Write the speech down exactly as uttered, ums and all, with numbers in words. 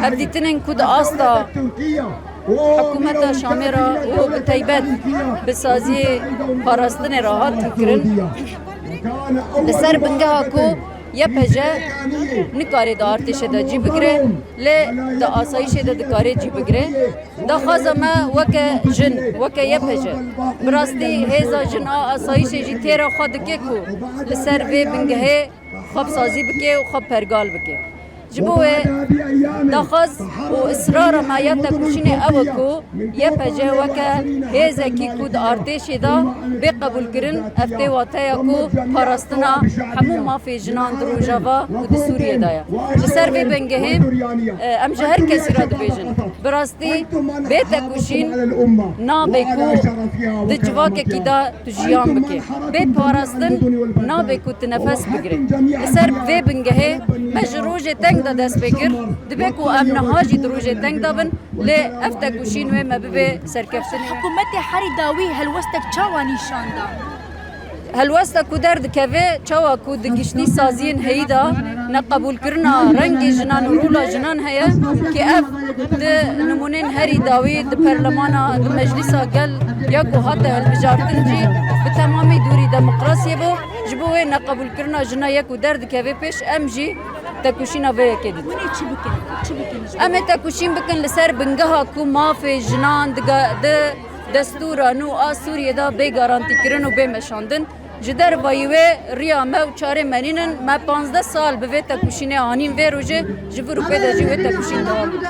Hevdîtinên ku di asta hikûmeta Şamê re û bi taybet bi saziyê parastinê re hatin kirin, li ser bingeha ku Y P G nikare di artêşê de cî bigire, lê di asayîşê de dikare cî bigire. Daxwaza me weke jin, weke Y P G, bi rastî hêza jin a asayîşê jî têra xwe dike ku li ser vê bingehê xwe bi sazî bike û xwe pergal bike. Ji bo wê daxwaz û israra me ya tekoşînê ew e ku Y P G weke hêzekî ku di artêşê de bê qebûlkirin, ev tê wateya ku parastina hemû mafê jinan di Rojava û di Sûriyê de ye. Li ser vê bingehê, e, em ji her kesî re dibêjin. Bi rastî bê tekoşîn nabe ku di civakekî de tu jiyan bike. Bê parastin nabe ku tu nefes bigire. Li ser vê bingehê me ji rojê teng de dest pê kir. Dibe ku em niha jî di rojê teng de bin, lê ev tekoşîn wê me bibe serkeftinê. Hikûmetê herî dawî helwestek çawa nîşan da? Helwesta ku derdikeve, çawa ku di giştî saziyên heyî de neqebûlkirina rengê jinan û rola jinan heye, ki ev di nimûnên herî dawî di perlemana, di meclîsa gel ya ku hate hilbijartin jî bi temamî dûrî demokrasiyê bû. Ji bo wê neqebûlkirina jina ye ku derdikeve pêş, em jî tekoşîna vê yekê didin. Hûn ê çi bikin? Çi bikin ji Em ê tekoşîn bikin li ser bingeha ku mafê jinan diga-, di destûra nû a Sûriyê de bê garantîkirin û bê meşandin. Ji dervayî wê riya me û çarê me nînin. Me panzdeh sal bi vê tekoşînê anîn vê rojê, ji vir û pê de jî wê tekoşîn dewam bike.